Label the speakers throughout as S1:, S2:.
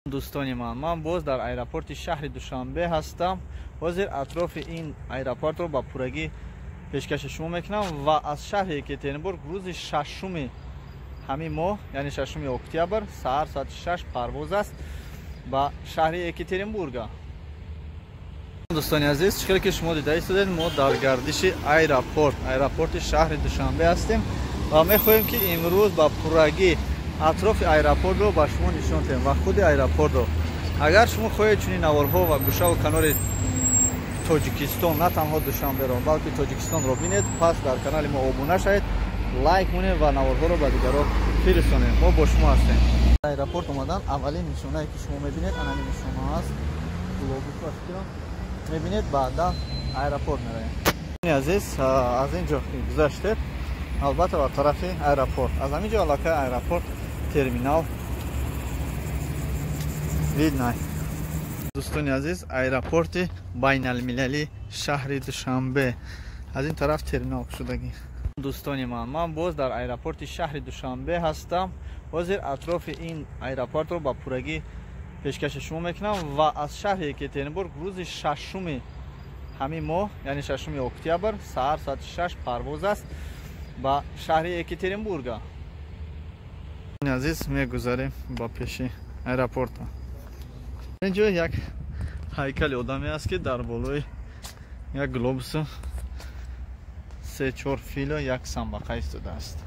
S1: Дӯстони ман боз дар аэропорти шаҳри Душанбе ҳастам. Ҳозир атрофи ин аэропортро ба пуррагӣ пешкаши шумо мекунам ва аз шаҳри Екатеринбург рӯзи шашуми ҳамин моҳ, яъне 6 октябр, саҳар соати 6 парвоз аст ба шаҳри Екатеринбурга. Дӯстони азиз, чӣ хеле ки шумо дида истодед, мо дар гардиши аэропорти шаҳри Душанбе ҳастем ва мехоҳем, ки имрӯз ба пуррагӣ атрофи аэропортро ба шумо нишон диҳем ва худи аэропортро. Агар шумо хоҳед чунин наворҳо ва гӯшаву канори Тоҷикистон, на танҳо Душанберо, балки Тоҷикистонро бинед, пас дар канали мо обуна шавед, лайк монед ва наворҳоро ба дигарон фиристонед. Мо бо шумо ҳастем. Аэропорт омадан аввалин нишонае, ки шумо мебинед, анами нишона аст, глобус ба фикрам мебинед, баъдан аэропорт меравем. Азиз, аз ин ҷо гузаштед, албатта ба тарафи аэропорт. Аз ҳамин ҷо аллакай аэропорт, терминал видно. Дӯстони азиз, аэропорти байналмилалии шаҳри Душанбе, аз ин тараф терминал шудагӣ. Дӯстони ман боз дар аэропорти шаҳри Душанбе ҳастам. Ҳозир атрофи ин аэропортро ба пуррагӣ пешкаши шумо мекунам ва аз шаҳри Екатеринбург рӯзи шашуми ҳамин моҳ, яъне 6 октябр, саҳар соати 6 парвоз аст ба шаҳри Екатеринбурга. Азиз, мегузарем ба пеши аэропорта. Ин ҷо як ҳайкали одаме аст, ки дар болои як глобусу 3-4 филу як самбақа истодааст.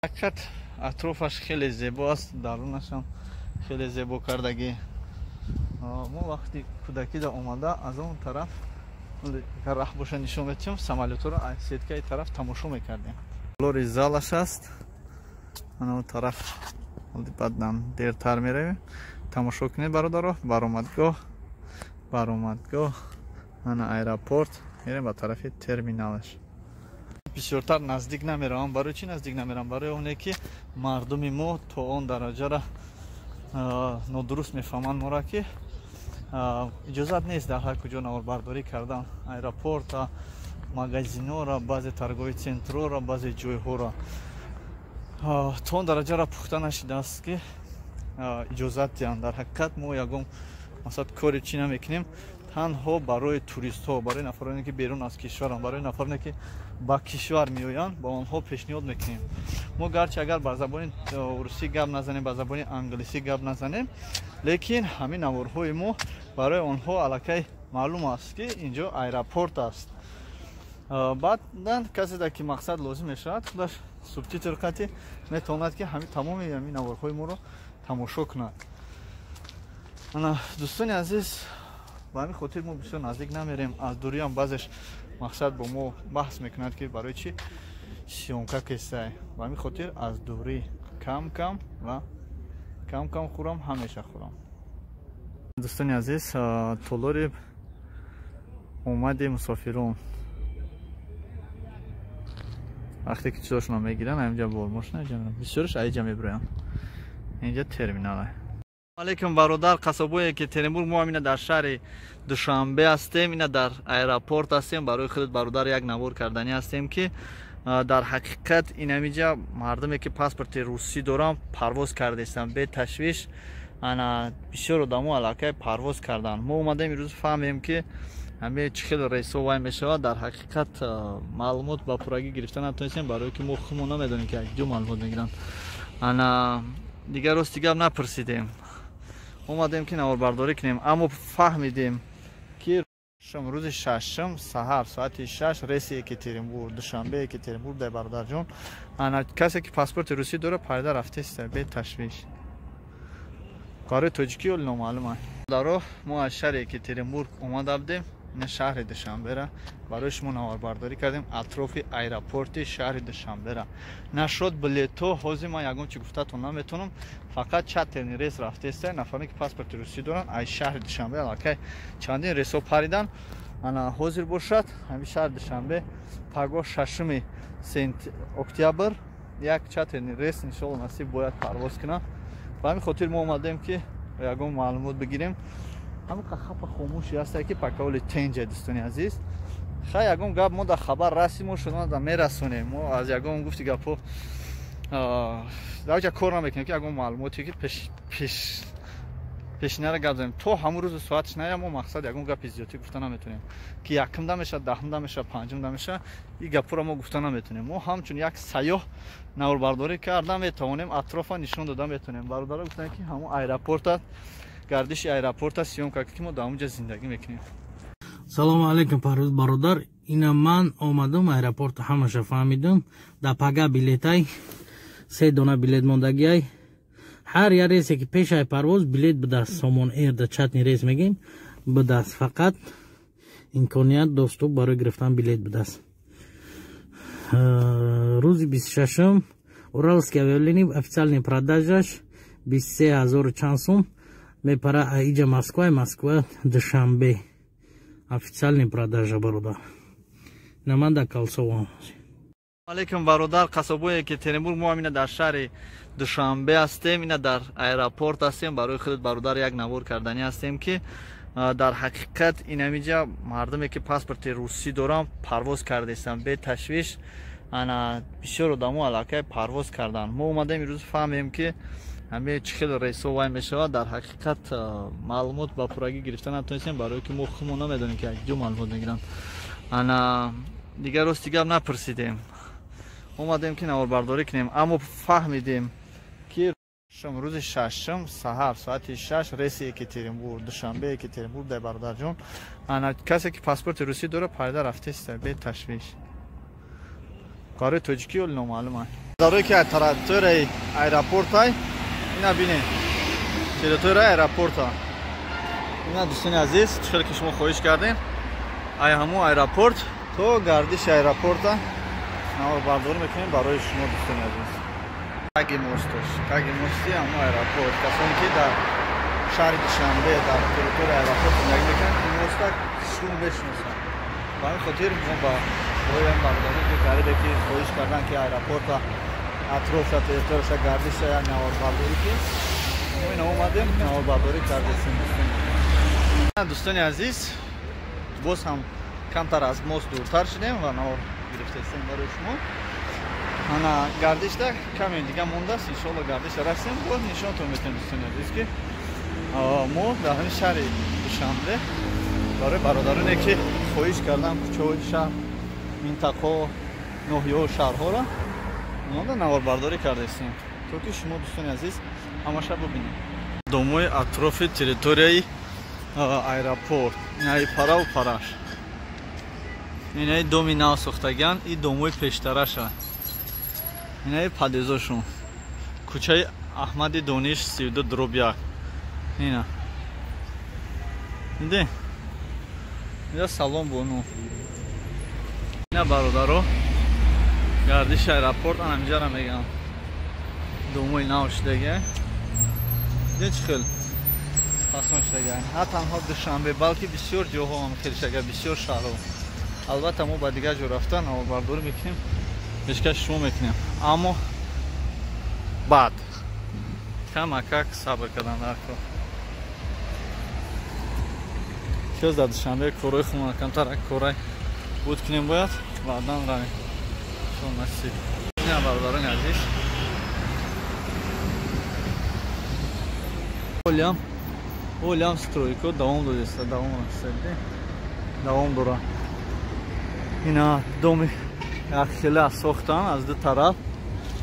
S1: Ҳақиқат, атрофаш хеле зебо аст, дарунашам хеле зебо кардагӣ. Мо вақти кӯдакида омада, аз он тараф раҳ боша нишон метиҳам, самолётҳоро аз сеткаи тараф тамошо мекардем. Лори залаш аст, ана он тараф. Баъдан дертар меравем, тамошо кунед, бародаро. Баромадгоҳ, баромадгоҳ, ана аэропорт. Мерем ба тарафи терминалаш. Бисёртар наздик намеравам. Барои чӣ наздик намеравам? Барои оне ки мардуми мо то он дараҷара нодуруст мефаҳманд мора, ки иҷозат нест дар ҳар куҷо наворбардорӣ кардан аэропорта, магазинора, баъзе торговый центрора, баъзе ҷойҳоро. То он дараҷара пухта нашидааст, ки иҷозат диҳанд. Дар ҳақиқат, мо ягон масалан кори чӣ намекунем, танҳо барои туристҳо, барои нафароне, ки берун аз кишваранд, барои нафароне, ки ба кишвар меоянд, ба онҳо пешниҳод мекунем. Мо гарчи агар ба забони русӣ гап назанем, ба забони англисӣ гап назанем, лекин ҳамин наворҳои мо барои онҳо аллакай маълум аст, ки ин ҷо аэропорт аст. Баъдан каседа ки мақсад лозим мешавад, худаш субтитр қатӣ метавонад, ки ҳамин тамоми ҳамин наворҳои моро тамошо кунад. Ана, дӯстони азиз, ба ҳамин хотир мо бисёр наздик намерем. Аз дуриам баъзеш мақсад бо мо баҳс мекунад, ки барои чӣ съёмка кестай. Ба ҳамин хотир аз дурӣ кам кам ва кам кам хӯрам, ҳамеша хӯрам. Дӯстони азиз, толори омади мусофирон, вақте ки чизошонро мегиранд, ҳаминҷа бормошина, бисёраш аиҷа мебироянд. Инҷа терминала. Алейкум, бародар қассобои Екатеринбург. Мо ҳамина дар шаҳри Душанбе ҳастем, ина дар аэропорт ҳастем. Барои худат, бародар, як навор карданӣ ҳастем, ки дар ҳақиқат инамиҷа мардуме, ки паспорти русӣ доранд, парвоз кардастанд беташвиш. Ана бисёр одамо аллакай парвоз карданд. Мо омадем имрӯз фаҳмем, ки ҳаме чӣ хел рейсҳо вай мешавад. Дар ҳақиқат, маълумот ба пуррагӣ гирифта натонистем, барое ки мо худмон намедонем, ки аз ҷо маълумот мегиранд. Ана дигар рости гап напурсидем, омадем, ки наворбардорӣ кунем. Аммо фаҳмидем, ки рӯзи шашум саҳар соати 6 рейси Екатеринбург, Душанбе, Екатеринбург дай, бародарҷон. Ана касе, ки паспорти русӣ дора, пайда рафтеста беташвиш. Барои тоҷикӣ оли номаълум аст. Даро, мо аз шаҳри Екатеринбург омада будем, ина шаҳри Душанбера барои шумо наворбардорӣ кардем, атрофи аэропорти шаҳри Душанбера. Нашуд билето, ҳозир ман ягон чи гуфтатон наметавонам. Фақат чартерный рейс рафтеста. Нафароне, ки паспорти русӣ доранд, аз шаҳри Душанбе аллакай чандин рейсҳо паридан. Ана ҳозир бошад, ҳамин шаҳри Душанбе пагоҳ 6 октябр як чартерный рейс, иншоалло насиб, бояд парвоз кунад. Ба ҳамин хотир мо омадем, ки ягон маълумот бигирем. Ҳамин хапа хомӯши ҳастае, ки пакаоли тенҷа. Дӯстони азиз, хай, ягон гап мо дар хабар расим, мо шумо да мерасонем. Мо аз ягон гуфти гапҳо. Дар ҷа кор намекунем ки ягон маълумоте ки пешинара гап занем. То ҳамун рӯзу соатш ная мо мақсад ягон гапи зиёдтӣ гуфта наметонем. Ки якумда мешавад, даҳумда мешавад, панҷумда мешавад, ин гапҳоро мо гуфта наметонем. Мо ҳамчун як сайёҳ наворбардорӣ карда метавонем, атрофа нишон дода метавонем. Бародаро гуфтанд ки ҳамун аэропорта, гардиши аэропорта съёмка ки мо дар ҳамун ҷа зиндагӣ мекунем.
S2: Салому алейкум, Парвиз бародар. Ина ман омадам аэропорт, ҳамаша фаҳмидам. Дар пага билетай 3 дона билет мондагиай. Ҳар як рейсе ки пешай парвоз билет бидаст, Сомон Эйр да чатни рейс мегем бидаст, фақат имконият доступ барои гирифтан билет бидаст. Рӯзи 26-м Уральский авиалиний официальный продажаш 23 000 чанд сум мепара иҷа Москва, Москва Душанбе, официальный продажа, бародар. Наман дар Кольцово.
S1: Алейкум, бародар қассобои Екатеринбург. Мо ҳамина дар шаҳри Душанбе ҳастем, ина дар аэропорт ҳастем. Барои худат, бародар, як навор карданӣ ҳастем, ки дар ҳақиқат инамиҷа мардуме ки паспорти русӣ дорам парвоз кардестам беташвиш. Ана бисёр одамо аллакай парвоз карданд. Мо омадем имрӯз фаҳмем, ки ҳаме чӣ хел рейсҳо вай мешавад. Дар ҳақиқат маълумот ба пуррагӣ гирифта натонистем, барое ки мо худмо намедонем, ки ҷо маълумот мегиранд. Ана дигар рости гап напурсидем, омадем ки наворбардорӣ кунем, аммо фаҳмидем, ки рӯзи шашум саҳар соати 6 рейси Екатеринбург Душанбе, Екатеринбург дай, бародарҷон. Ана касе ки паспорти русӣ дора, пайда рафтеста беташвиш. Барои тоҷикӣ оли номаълум аст. Дарое ки территорияи аэропортай, ина бинед, территорияи аэропорта. Ина, дӯстони азиз, чӣ хеле ки шумо хоҳиш кардем, ай ҳамун аэропорт то гардиши аэропорта наворбардорӣ мекунем барои шумо, дӯстони азиз. Таги мостош, таги мости ҳамун аэропорт. Касоне ки дар шаҳри Душанбе дар территорияи аэропорт зиндагӣ мекунанд, ин моста шум мешиносанд. Ба ҳамин хотир мо ба барои ҳам бародаре ки ғарибе ки хоҳиш карданд, ки аэропорта атрофша, территорияша, гардиша як наворбардорӣ ки мо ина омадем, наворбардорӣ кардесем. Дӯстони азиз, боз ҳам камтар аз мост дуртар шудем ва навор гирифтаистем барои шумо. Ана гардишда каме дига мондааст, иншоалло гардиша расем, боз нишонтон метавем, дӯстони азиз, ки мо дар ҳамин шаҳри Душанбе барои бародароне ки хоҳиш кардан кӯчаҳои шаҳр, минтақаҳо, ноҳияҳо, шаҳрҳоро монда наворбардорӣ кардаистем, то ки шумо, дӯстони азиз, ҳамаша бубинед. Домои атрофи территорияи аэропорт, инаи параву параш, инаи доми нав сохтагиан, и домои пештараша, инаи подъездошон. Кӯчаи Аҳмади Дониш 32/1. Ина диде, ина салом бону. Ина, бародаро, гардиши аэропорт анамиҷара мегам, домои нав шудагия. Диде, чӣ хел фасон шудагия. На танҳо Душанбе, балки бисёр ҷоҳо ҳам хел шудагия, бисёр шаҳрҳо. Албатта мо ба дигар ҷо рафта наворбардорӣ мекунем, пешкаши шумо мекунем, аммо баъд камакак сабр кардан дар кор. Чиз дар Душанбе корҳои худмона камтар корай буд кунем, бояд баъдан равем. Шо насиб. Ина, бародарони азиз, олиам стройка давом додеста, давом давом дора. Ина доми якхела сохтан аз ду тараф,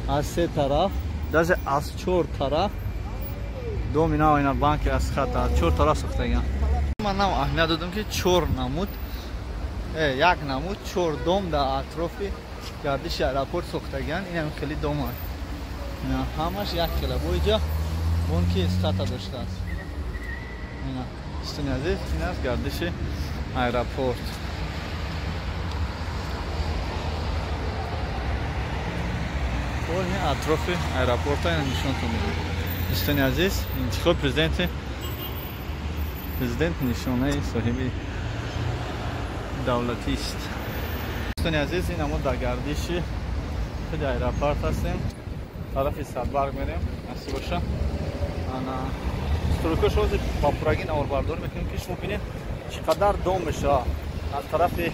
S1: аз се тараф, даже аз чор тараф доми нав. Ина банки аз хата аз чор тараф сохтагиан. Ман нам аҳамият додам, ки чор намуд, як намуд чор дом дар атрофи гардиши аэропорт сохтагиан. Инам хеле дом аст, ина ҳамаш як хела, бо иҷа бонки Эсхата доштааст. Ина, дӯстони азиз, ин аст гардиши аэропорт. Ин атрофи аэропорта ина нишонтон медиҳам, дӯстони азиз. Интихоби президенти, президент нишонаи соҳиби давлатист. Дӯстони азиз, ин мо дар гардиши худи аэропорт ҳастем, тарафи Садбарг мерем, насиб боша. Ана стройка шози ба пуррагӣ наворбардорӣ мекунем, ки шумо бинед, чӣ қадар дом мешавад. Аз тарафи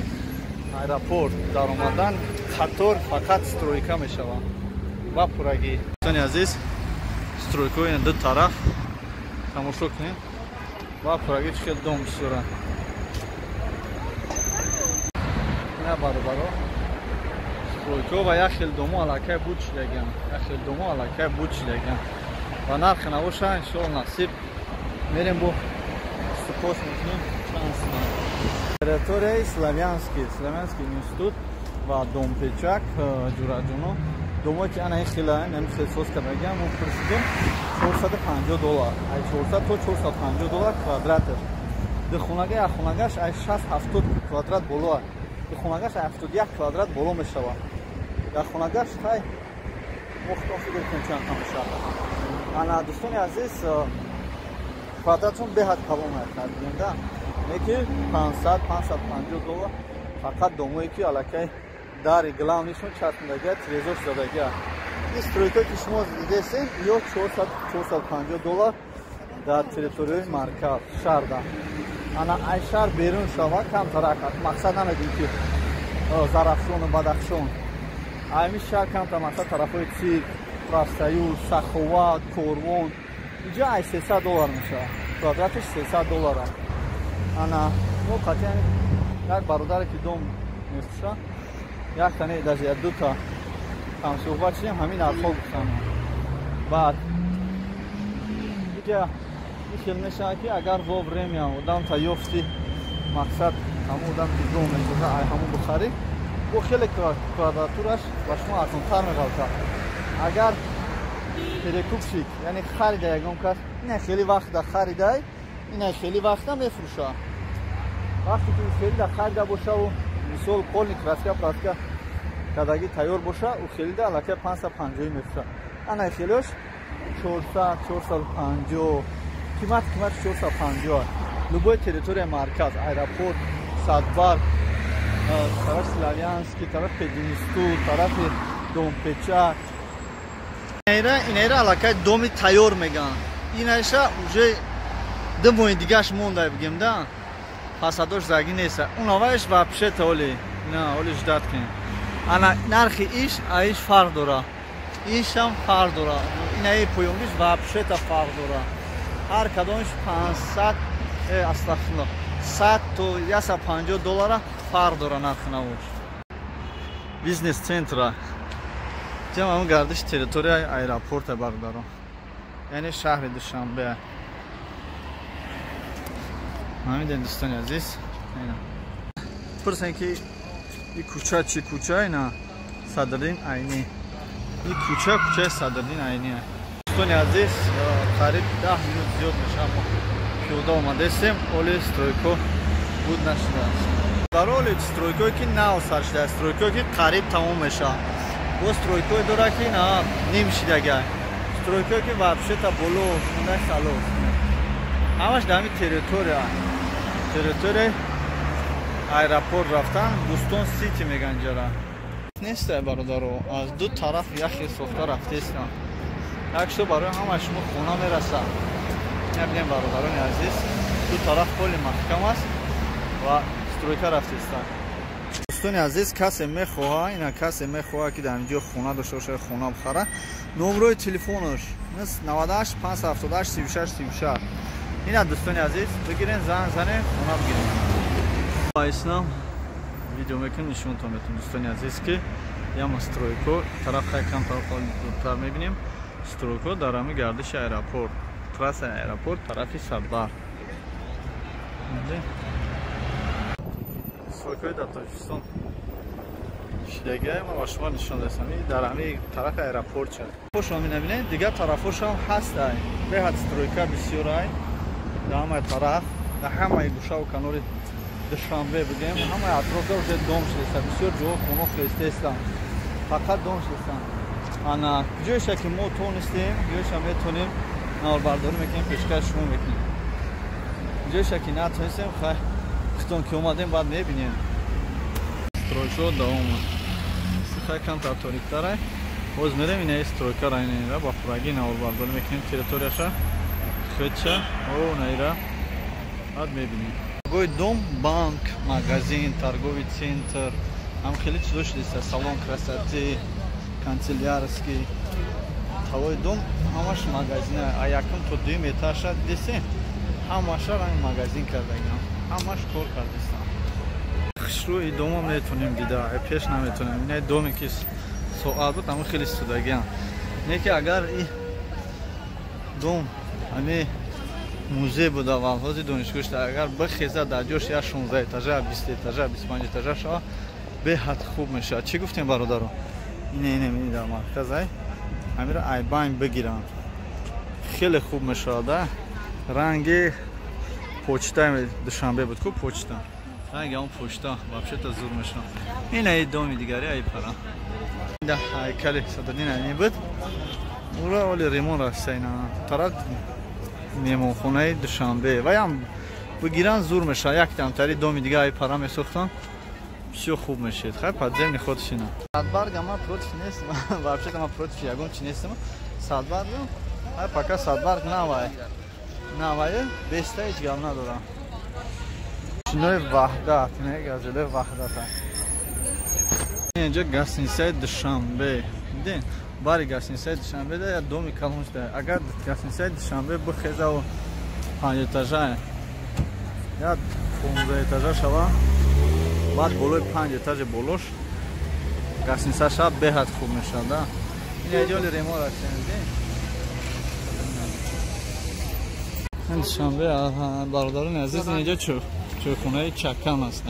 S1: аэропорт даромадан қатор фақат стройка мешавад. Ва пурагӣ. Дӯстони азиз, стройкаҳои ду тараф тамошо кунед. Ва пурагӣ чӣ хел дом бисёра. Ина баробаро стройка ва як хел дому аллакай буд шидагиам. Як хел дому аллакай буд шидагиам. Ва нархи навоша иншоалло насиб мерем бо супос мекунем чанд сина. Территорияи Славянский, Славянский институт ва Домпечак, ҷураҷоно. Домое ки ана ин хела, ин хел соз кардагиам, мо пурсидем $450. Ай 400 то $450 квадраташ. Духонага як хонагаш ай 60-70 квадрат боло. Духонагаш 71 квадрат боло мешавад. Як хонагаш хай мохтон фикр кунем чанд мешавад. Ана дӯстони азиз, квадратшон беҳад калон аст, да? Неки $500-550 фақат домое ки аллакай дари главнишон часпидагия, трезош задагия. Ин стройка ки шумо дидесед, ё $400-450 дар территорияи марказ шаҳрда. Ана ай шаҳр берун шава камтарак, мақсад намедим ки Зарафшону Бадахшон. Ами шаҳр камтар мақсад тарафҳои Цирк, Профсоюз, Саховат, Корвон. Инҷа ай $300 мешавад. Квадратиш $300. Ана мо қатъиян як бародаре ки дом мефурӯшад, як тане даже як дута ҳамсӯҳбат шудем, ҳамин нархҳо гуфтам. Баъд инҷа ин хел мешавад ки агар во время одам та ёфти, мақсад ҳамон одам ки дом мефурӯшад, ай ҳамон бихарӣ, бо хеле квадратураш ба шумо арзонтар меғалтад. Агар перекупщик, яъне харида ягон кас, ина хеле вақта харидай, ина хеле вақта мефурӯшад. Вақте ки хеле харида бошаву мисол полный краска праска кадаги тайёр боша, у хелида аллакай 550 мефурӯшад. Ана хелош 400, 450, қимат қимат 450. Любой территория марказ, аэропорт, Садбар, тараф Славянский, тараф Пединститут, тарафи Домпечак. Инайра аллакай доми тайёр меган. Инайша уже ду моҳи дигаш монда бигем да. Фасадош заги нест. Унаваеш вообще толи. На, оли ждать кунем. Ана нархи иш аиш фарқ дора. Ишам фарқ дора. Инаи поёниш вообще та фарқ дора. Ҳар кадомиш 500, астағфируллоҳ, 100 то $150 фарқ дора нархи навош. Бизнес центра. Ҷам гардиш территорияи аэропорта бародаро. Яъне шаҳри Душанбе. Ҳамин дӯстони азиз. Пурсен ки ин кӯча чӣ кӯча? Ина Садриддин Айнӣ. Ин кӯча кӯчаи Садриддин Айнӣ. Дӯстони азиз, қариб 10 минут зиёд мешавад мо пиёда омадастем, оли стройко буд нашудааст. Дар оли стройкое ки нав сар шудааст, стройкое ки қариб тамом мешавад. Бо стройкое дорад ки на ним шидага. Стройкое ки вообще та боло монда халос. Ҳамаш дар ҳамин территория. Территорияи аэропорт рафтан, Бустон Сити меган ҷара. Нест бародаро, аз ду тараф яхе сохта рафтестам. Так что барои ҳама шумо хона мерасад. Набинем бародарони азиз, ду тараф поли маҳкам аст ва стройка рафтестам. Дӯстони азиз, касе мехоҳа, ина касе мехоҳа ки дар инҷо хона дошта бошад, хона бихара, номрои телефонаш 98 578 36 36. Ина дӯстони азиз, бигирен, занг занен, хона бигирен. Айснам видео мекунем, нишонтон метавонем дӯстони азиз ки яма стройко тараф хай камтар дуртар мебинем. Стройко дар ҳамин гардиши аэропорт, трассаи аэропорт тарафи Садбар. Стройкои дар Тоҷикистон шидагиа ман ба шумо нишон дастам. Дар ҳамин тарафи аэропорт ча. Хошон мебинед, дигар тарафҳошам ҳастай. Беҳад стройка бисёрай. Дар ҳамаи тараф, дар ҳамаи гӯшаву канори Душанбе бигем, ҳамаи атрофда уже дом шудааст. Бисёр ҷоҳо хона хестаистанд. Фақат дом шудааст. Ана ҷоеша ки мо тонистем, ҷоеша метонем наворбардорӣ мекунем, пешкаш шумо мекунем. Ҷоеша ки натонистем, хай хитон ки омадем, баъд мебинем. Стройка давом. Хай камтар ториктарай. Боз мерем инаи стройкара инаира ба пурагӣ наворбардорӣ мекунем территорияша. Хеча, о наира. Баъд мебинем. Торговый дом, банк, магазин, торговый центр. Ҳам хеле чизо шудааст, салон красоты. Канцелярский тавои дом ҳамаш магазин, а якум то дуюм этажа дидесе, ҳамаша ранг магазин кардагиам, ҳамаш кор кардистам. Хушрӯ и дома метонем дида, пеш наметонем. Ина доме ки соат буд, ҳамон хеле истодагиам. Не ки агар и дом ҳами музей буд аввал, ҳозир донишгоҳ шуда, агар бихеза дар ҷош я 16 этажа, 20 этажа, 25 этажа шава, беҳад хуб мешавад. Чӣ гуфтем, бародаро? Ине дар марказ ай ҳамира айбайн бигиранд, хеле хуб мешавад. Ранги почтаи Душанбе буд ку, почта, ранги он почта вообще-то зур мешавад. Ина и доми дигари ай пара ҳайкали Садриддин Айнӣ буд, ура оли ремон рафта. Ина тараф меҳмонхонаи Душанбе, ваям бигиранд зур мешавад. Яктамтари доми дига ай пара месохтанд, всё хуб мешед. Хай подземный ход шина. Садбарг ама против нестам. Вообще-то ма против ягон чи нестам. Садбарг, ай пока садбарг навай. Навай, беста ҳеҷ гап надорам. Шинои Ваҳдат, не газеле Ваҳдат. Инҷа гостиницаи Душанбе. Дидин? Бари гостиницаи Душанбе да я доми калон шуда. Агар гостиницаи Душанбе бихеза 5 этажа, я 15 этажа шава, баъд болои 5 этажи болош гостиница шаб беҳад хуб мешавад. Ин аҷоли ремон рафтем. Ин Душанбе, бародарони азиз, инҷо чойхонаи Чакан аст.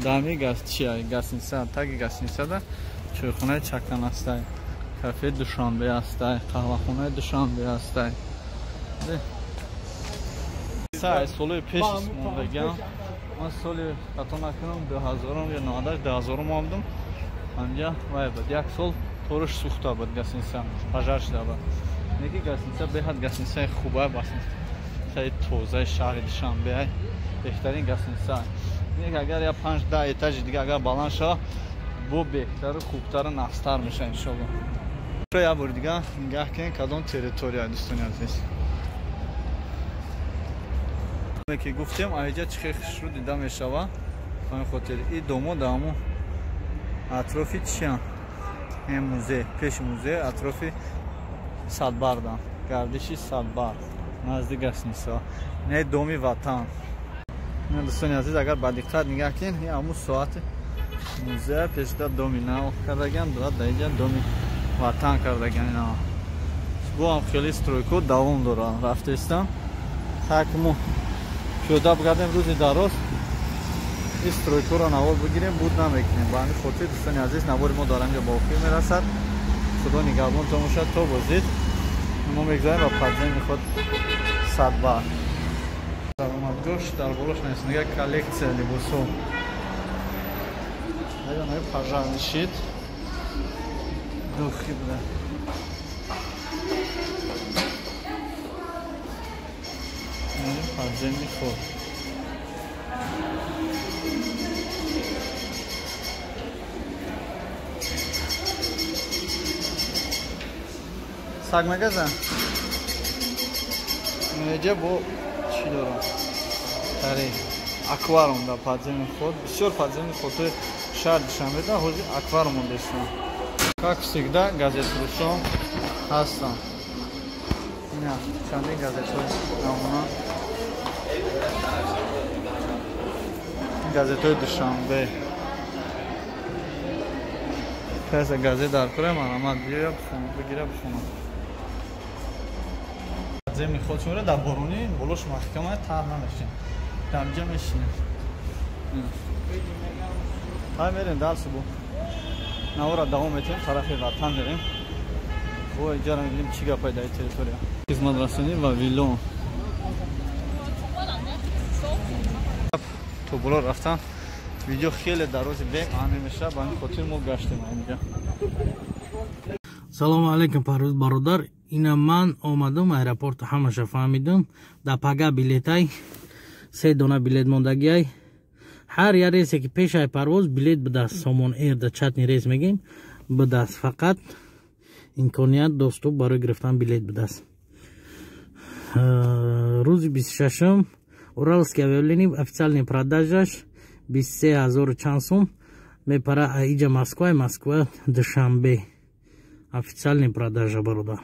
S1: Дами гостиница, таги гостиницада чойхонаи Чакан аст, кафе Душанбе аст, қаҳвахонаи Душанбе аст. Солҳои пеш мондагиам, ман соли хато накунам 2000 ё 98 2000 омадам анҷа, вай буд, як сол ториш сӯхта буд гостиница, пожар шуда буд. Неки гостиница беҳад гостиницаи хуба, гостиницаи тозаи шаҳри Душанбе, беҳтарин гостиница. Неки агар я 5-10 этажи дига агар баланд шава, бо беҳтару хубтару нақстар мешава иншоалло. Як бори дига нигаҳ кунед кадом территория, дӯстони азиз. Ки гуфтем, аиҷа чӣ хел хушрӯ дида мешава. Ба ин хотир и домо дар ҳамон атрофи чиям, ин музей, пеши музей, атрофи Садбардам, гардиши Садбард, назди гостиница, не доми Ватан. Дӯстони азиз, агар ба диққат нигаҳ кунед, ин ҳамун соати музея пешда доми нав кардагиам, баъд дар инҷа доми Ватан кардагиам. Ина бо ҳам хеле стройко давом дорад, рафтаистам. Так мо пиёда бигардем рӯзи дароз, ин стройкоро навор бигирем, буд намекунем. Ба ҳамин хотир, дӯстони азиз, навори мо дар ҳаминҷо ба охир мерасад. Худо нигаҳбонтон бошад то боздид. Мо мегзарем ба подземный ход Садбарг. Даромадгоҳш дар болош нависонага коллексия либосҳо. Пожарный щит духи буда. Подземный ход. Саг мегаза? Инҷа бо чӣ дорам? Тари аквариум дар подземный ход. Бисёр подземный ходҳои шаҳри Душанбе да ҳозир аквариум мондастанд. Как всегда газетфурӯшон ҳастанд. Ина чандин газетҳои намуна. Газетҳои Душанбе. Касе газет дар кора марҳамат биёя бихонам, бигира бихонам. Подземный ход шура дар борони болош маҳкама тар намешин. Дар инҷа мешинем. Ҳай мерем дарсу бо. Навора давом метем, тарафи Ватан мерем. Бо инҷаро мебинем чӣ гапай дар территория. Хизматрасонӣ ва вилон. То боло рафтан видео хеле дарози бемаъне мешавад, ба ҳамин хотир мо гаштем инҷа.
S2: Салому алайкум, Парвиз бародар. Ина ман омадам аэропорт, ҳамаша фаҳмидам. Дар пага билетай 3 дона билет мондагиай. Ҳар як рейсе ки пешай парвоз билет бидаст, Сомон Эйр да чатни рейс мегем бидаст, фақат имконият доступ барои гирифтан билет бидаст. Рӯзи 26-м Уралский авиалиний официальный продажаш 23 000 чанд сум мепара иҷа Москва, Москва Душанбе. Официальный продажа, бародар.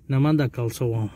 S2: На ман дар Кольцово.